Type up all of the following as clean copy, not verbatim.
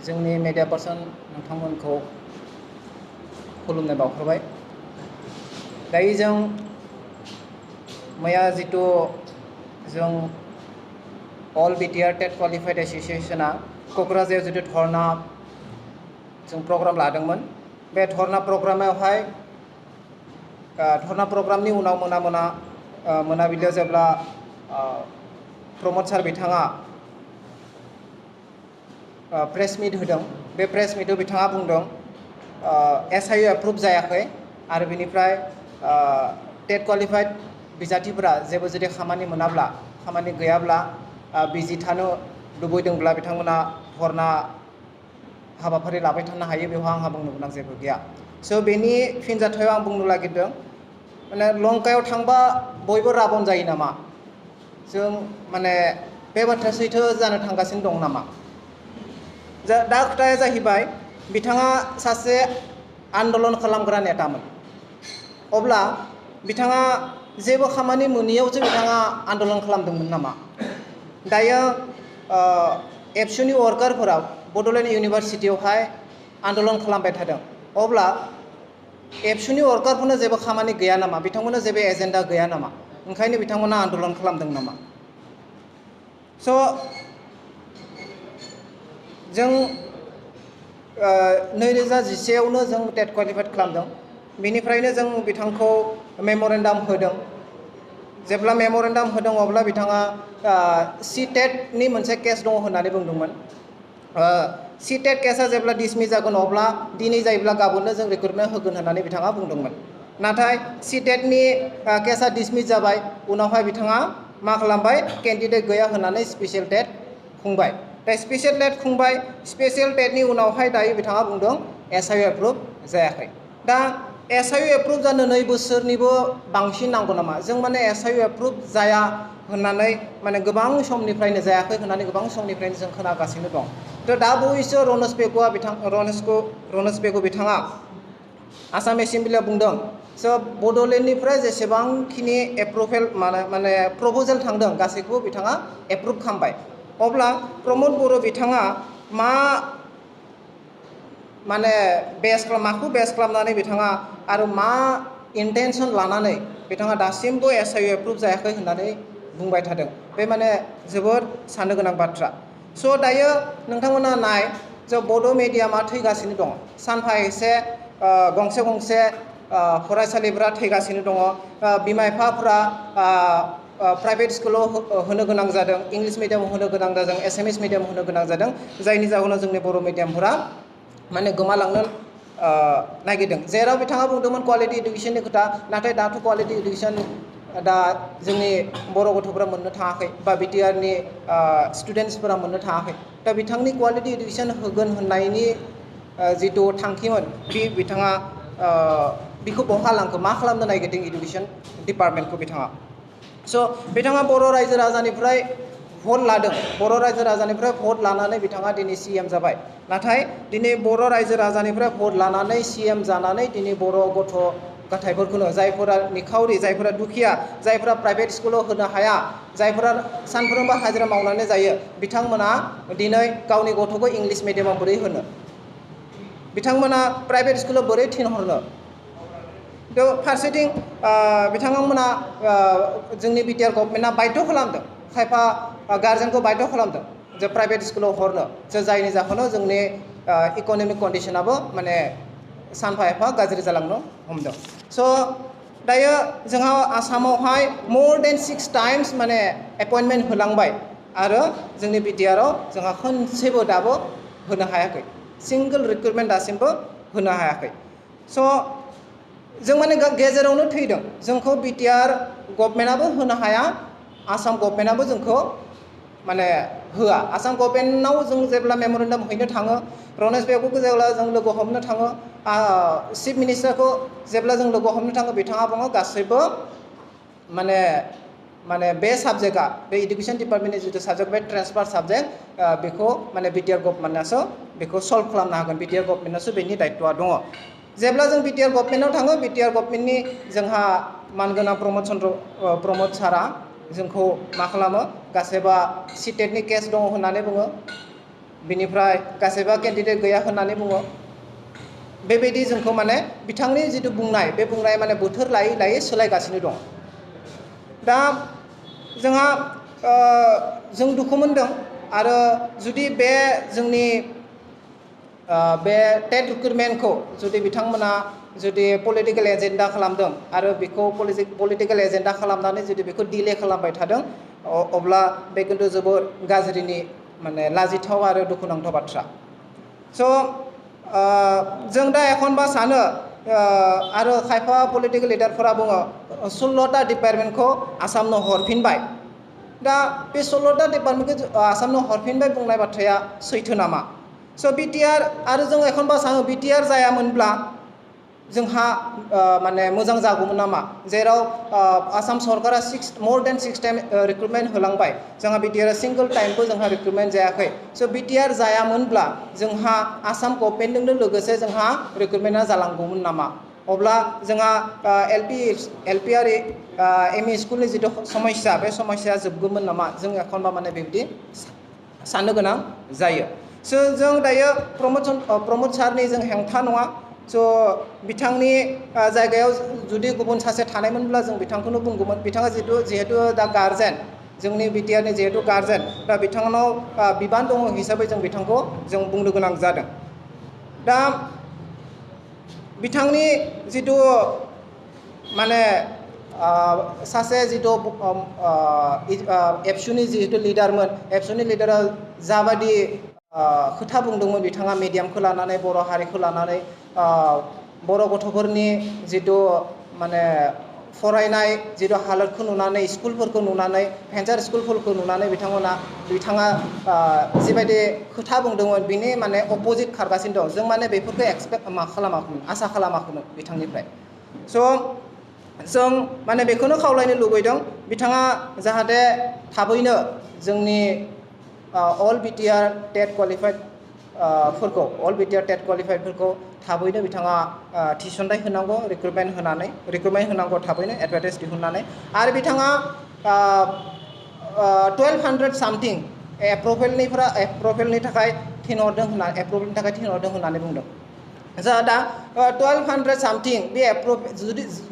जोंनि media person नोंथांमोनखौ खुलुमनाय बावहरबाय। दायो जों मैया जितु जों अल बिटिआर टेट क्वालिफाइड एसोसिएशना क'क्राझाराव जितु धर्ना जों प्रग्राम लादोंमोन। बे धर्ना प्रग्रामावहाय धर्ना प्रग्रामनि उनाव मोनाबिलियाव जेब्ला प्रमद सार बिथाङा प्रेस मिट होदों, बे प्रेस मिटआव बिथाङा बुंदों SIU एप्रुभ जायाखै आरो बिनिफ्राय टेट क्वालिफाइड बिजाथिफोरा जेबो जुदि खामानि गैयाब्ला बिजि थानो लुबैदोंब्ला बिथांमोना धर्ना हाबाफारि लाबाय थानो हायो, बेवहाय आंहा बुंनो गोनां जेबो गैया। स' बेनि फिनजाथायाव आं बुंनो नागिरदों माने लंकायाव थांबा बयबो राबन जायो नामा? जों माने बे बाथ्राया सैथो जानो थांगासिनो दं नामा? दा खोथाया जाहैबाय बिथाङा सासे आन्दलन खालामग्रा नेतामोन। अब्ला बिथाङा जेबो खामानि मोनैयावसो बिथाङा आन्दलन खालामदोंमोन नामा? दायो एबसुनि वार्कारफोरा बड'लेण्ड इउनिभारसिटियावहाय आन्दलन खालामबाय थादों। अब्ला एबसुनि वार्कारफोरनो जेबो खामानि गैया नामा? बिथांमोननो जेबो एजेन्डा गैया नामा? ओंखायनो बिथांमोना आन्दलन खालामदों नामा? स' जों 2011आवनो जों टेट क्वालिफाइड खालामदों। बेनिफ्रायनो जों बिथांखौ मेम'रेन्डाम होदों। जेब्ला मेम'रेन्डाम होदों अब्ला बिथाङा CTET-नि मोनसे केस दङ होननानै बुंदोंमोन। CTET केसा जेब्ला डिसमिस जागोन अब्ला दिनै जायोब्ला गाबोननो जों रिक्रुटमेन्ट होगोन होननानै बिथाङा बुंदोंमोन। नाथाय CTET-नि केसा डिसमिस जाबाय। उनावहाय बिथाङा मा खालामबाय? केन्डिडेट गैया होननानै स्पेसियेल टेट खुंबाय। दा स्पेसियेल टेट खुंबाय। स्पेसियेल टेटनि उनावहाय दायो बिथाङा बुंदों SIU एप्रुभ जायाखै। दा SIU एप्रुभ जानो 2 बोसोरनिबो बांसिन नांगौ नामा? जों माने SIU एप्रुभ जाया होननानै माने गोबां समनिफ्रायनो जायाखै होननानै गोबां समनिफ्रायनो जों खोनागासिनो दं। थ' दा बावैसो रनज पेगु बिथाङा आसाम एसेम्बलियाव बुंदों स' बड'लेण्डनिफ्राय जेसेबांखिनि माने प्रप'जेल थांदों गासैखौबो बिथाङा एप्रुभ खालामबाय। अब्ला प्रमद बर' बिथाङा माखौ बेस खालामनानै बिथाङा आरो मा इन्टेनसन लानानै बिथाङा दासिमबो SIU एप्रुभ जायाखै होननानै बुंबाय थादों? बे माने जोबोद साननो गोनां बाथ्रा। स' दायो नोंथांमोना नाय जे बड' मिडियामा थैगासिनो दङ। सानफा एसे गंसे गंसे फरायसालिफोरा थैगासिनो दङ। बिमा बिफाफ्रा प्राइभेट स्कुलाव होनो गोनां जादों, इंलिस मिडियामाव होनो गोनां जादों, एसामिस मिडियामाव होनो गोनां जादों, जायनि जाहोनाव जोंनि बर' मिडियामफोरा माने गोमालांनो नागिरदों। जेराव बिथाङा बुंदोंमोन कुवालिटि इडुकेसननि खोथा, नाथाय दाथ' कुवालिटि इडुकेसन दा जोंनि बर' गथ'फोरा मोननो थाङाखै बा बिटिआरनि स्टुडेन्टसफोरा मोननो थाङाखै। दा बिथांनि कुवालिटि इडुकेसन होगोन होननायनि जिथु थांखिमोन बिथाङा बिखौ बहा लांखो? मा खालामनो नागिरदों इडुकेसन डिपार्टमेन्टखौ बिथाङा? स' बिथाङा बर' रायजो राजानिफ्राय भट लादों। बर' रायजो राजानिफ्राय भट लानानै बिथाङा दिनै CM जाबाय। नाथाय दिनै बर' रायजो राजानिफ्राय भट लानानै CM जानानै दिनै बर' गथ' गथायफोरखौनो जायफोरा निखावरि, जायफोरा दुखिया, जायफोरा प्राइभेट स्कुलाव होनो हाया, जायफोरा सानफ्रोमबो हाजिरा मावनानै जायो, बिथांमोना दिनै गावनि गथ'खौ इंलिस मिडियामाव बोरै होनो? बिथांमोना प्राइभेट स्कुलाव बोरै थिनहरनो? फारसेथिं बिथांमोना जोंनि बिटिआर गभर्नमेन्टआ बाध्य खालामदों, खायफा गार्जेनखौ बाध्य खालामदों जे प्राइभेट स्कुलाव हरनो, जायनि जाहोनाव जोंनि इक'नमिक कन्डिसनाबो माने सानफा एफा गाज्रि जालांनो हमदों। स' दायो जोंहा आसामावहाय more than 6 times माने एपइन्टमेन्ट होलांबाय आरो जोंनि बिटिआराव जोंहा खनसेबो दाबो होनो हायाखै। सिंगोल रिक्रुटमेन्ट दासिमबो होनो हायाखै। स' जों माने गेजेरावनो थैदों। जोंखौ बिटिआर गभर्नमेन्टआबो होनो हाया, आसाम गभर्नमेन्टआबो जोंखौ माने होआ। आसाम गभर्नमेन्टनाव जों जेब्ला मेम'रेन्डाम हैनो थाङो, रनेश पेगुखौ जेब्ला जों लोगो हमनो थाङो, चिफ मिनिस्टारखौ जेब्ला जों लोगो हमनो थाङो, बिथाङा बुङो गासैबो माने बे साबजेक्टआ, बे इडुकेसन डिपार्टमेन्टनि जिथु साबजेक्ट, बे ट्रेन्सफार साबजेक्ट, बेखौ माने बिटिआर गभर्नमेन्टआसो बेखौ सल्भ खालामनो हागोन, बिटिआर गभर्नमेन्टआसो बेनि दायथ'आ दङ। जेब्ला जों बिटिआर गभर्नमेन्टआव थाङो, बिटिआर गभर्नमेन्टनि जोंहा मानगोनां प्रमद सारा जोंखौ मा खालामो? गासैबो CTET-नि केस दङ होननानै बुङो। बिनिफ्राय गासैबो केन्डिडेट गैया होननानै बुङो बेबायदि जोंखौ माने बिथांनि जिथु बुंनाय बे बुंनाया माने बोथोर लायै लायै सोलायगासिनो दं दा जोंहा जों दुखु मोनदों आरो जुदि बे जोंनि बे टेट रिक्रुटमेन्टखौ जुदि बिथांमोना जुदि पलिटिकेल एजेन्डा खालामदों आरो बेखौ पलिटिकेल एजेन्डा खालामनानै जुदि बेखौ डिले खालामबाय थादों अब्ला बे खिन्थु जोबोद गाज्रिनि माने लाजिथाव आरो दुखुनांथाव बाथ्रा स' जों दा एखनबा सानो आरो खायफा पलिटिकेल लिडारफोरा बुङो 16टा डिपार्टमेन्टखौ आसामनो हरफिनबाय दा बे 16टा डिपार्टमेन्टखौ आसामनो हरफिनबाय बुंनाय बाथ्राया सैथो नामा स' बिटिआर आरो जों एखनबा सानो बिटिआर जायामोनब्ला जोंहा माने मोजां जागौमोन नामा जेराव आसाम सरकारा more than 6 टाइम रिक्रुटमेन्ट होलांबाय जोंहा बिटिआर सिंगल टाइमबो जोंहा रिक्रुटमेन्ट जायाखै स' बिटिआर जायामोनब्ला जोंहा आसाम गभर्नमेन्टजोंनो लोगोसे जोंहा रिक्रुटमेन्टआ जालांगौमोन नामा अब्ला जोंहा एलपि आरो एमइ स्कुलनि जिथु समस्या बे समस्याया जोबगौमोन नामा जों एखनबा माने बेबायदि साननो गोनां जायो स' जों दायो प्रमद सारनि जों हेंथा नङा स' बिथांनि जायगायाव जुदि गुबुन सासे थानायमोनब्ला जों बिथांखौनो बुंगौमोन बिथाङा जिहेतु दा गार्जेन जोंनि बिटिआरनि जिहेतु गार्जेन दा बिथांनाव बिबान दङ हिसाबै जों बिथांखौ जों बुंनो गोनां जादों दा बिथांनि जिथु माने सासे जिथु एबसुनि जिहेतु लिडारमोन एबसुनि लिडारा जाबादि खोथा बुंदोंमोन बिथाङा मिडियामखौ लानानै बर' हारिखौ लानानै बर' गथ'फोरनि जिथु माने फरायनाय जिथु हालोदखौ नुनानै स्कुलफोरखौ नुनानै भेन्सार स्कुलफोरखौ नुनानै बिथाङा जिबायदि खोथा बुंदोंमोन बिनि माने अपोजिट खारगासिनो दं जों माने बेफोरखौ खालामाखैमोन आसा खालामाखैमोन बिथांनिफ्राय स' जों माने बेखौनो खावलायनो लुबैदों बिथाङा जाहाथे थाबैनो जोंनि अल बिटिआर टेट क्वालिफाइड अल बिटिआर टेट क्वालिफाइडफोरखौ थाबैनो बिथाङा थिसनथाइ होनांगौ रिक्रुटमेन्ट होनांगौ थाबैनो एडभार्टाइज दिहुननानै आरो बिथाङा 1200 सामथिं एप्रुभेलनि थाखाय थिनहरदों होननानै बुंदों जा दा 1200 सामथिं बे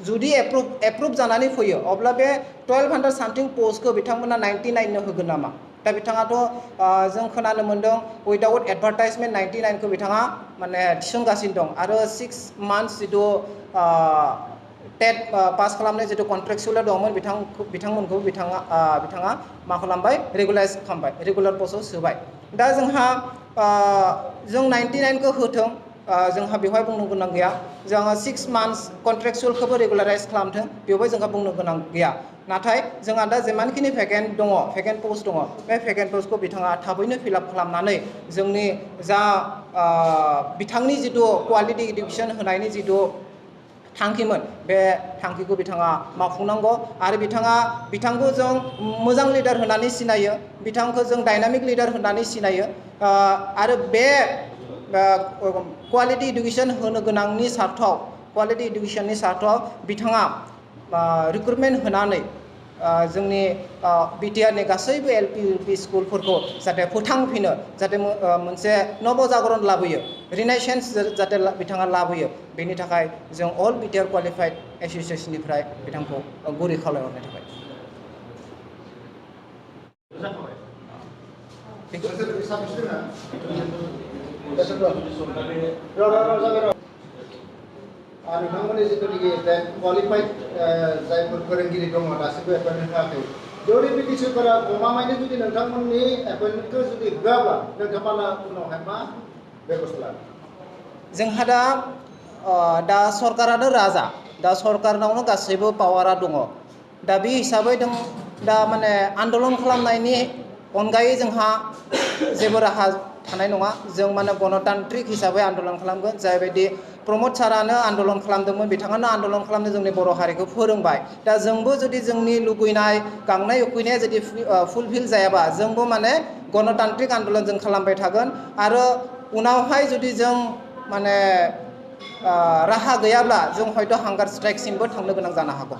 जुदि एप्रुभ जानानै फैयो अब्ला बे 1200 सामथिं पस्टखौ बिथांमोना 99नो होगोन नामा दा बिथाङाथ' जों खोनानो मोन्दों उइदाउट एडभार्टाइजमेन्ट 99खौ बिथाङा माने थिसनगासिनो दं आरो 6 मान्थस जिथु टेट पास खालामनाय जिथु कन्ट्रेक्सुवेल दंमोन बिथांमोनखौ बिथाङा मा खालामबाय रेगुलाइज खालामबाय रेगुलार पस्टआव सोबाय दा जोंहा जों 99खौ होथों जोंहा बेवहाय बुंनो गोनां गैया जोंहा 6 मान्थस कन्ट्रेक्सुवेलखौबो रेगुलाराइज खालामथों बेवहाय जोंहा बुंनो गोनां गैया नाथाय जोंहा दा जेमानखिनि भेकेन्ट पस्ट दङ बे भेकेन्ट पस्टखौ बिथाङा थाबैनो फिलआप खालामनानै जोंनि जा बिथांनि जिथु क्वालिटि इडुकेसन होनायनि जिथु थांखिमोन बे थांखिखौ बिथाङा मावफुंनांगौ आरो बिथांखौ जों मोजां लिडार होननानै सिनायो बिथांखौ जों डायनामिक लिडार होननानै सिनायो आरो बे क्वालिटि इडुकेसन होनो गोनांनि सार्थाव बिथाङा रिक्रुटमेन्ट होनानै जोंनि बिटिआरनि गासैबो एलपि इउपि स्कुलफोरखौ जाहाथे फोथांफिनो जाहाथे मोनसे नबजागरन लाबोयो रिनायसेन्स जाहाथे बिथाङा लाबोयो बेनि थाखाय जों अल बिटिआर क्वालिफाइड एस'सिएसननिफ्राय बिथांखौ गुरै खावलायहरनाय थाबाय नोंथांमोननि जिथुनाखि क्वालिफाइड जायफोर फोरोंगिरि दङ दासिमबो एपइन्टमेन्ट होआखै जुदि बिटि सरकारा गमामायैनो जुदि नोंथांमोननि एपइन्टमेन्टखौ जुदि होआब्ला नोंथांमोना उनावहाय मा बेबस्था लागोन जोंहा दा सरकारानो राजा दा सरकारनावनो गासैबो पावारा दङ दा बे हिसाबै जों दा माने आन्दलन खालामनायनि अनगायै जोंहा जेबो राहा थानाय नङा जों माने गणतान्त्रिक हिसाबै आन्दलन खालामगोन जायबायदि प्रमद सारानो आन्दलन खालामदोंमोन बिथाङानो आन्दलन खालामनो जोंनि बर' हारिखौ फोरोंबाय दा जोंबो जुदि जोंनि लुबैनाय गांनाय उखैनाया जुदि फुलफिल जायाबा जोंबो माने गणतान्त्रिक आन्दलन जों खालामबाय थागोन आरो उनावहाय जुदि जों माने राहा गैयाब्ला जों हयथ' हांगार स्ट्राइकसिमबो थांनो गोनां जानो हागौ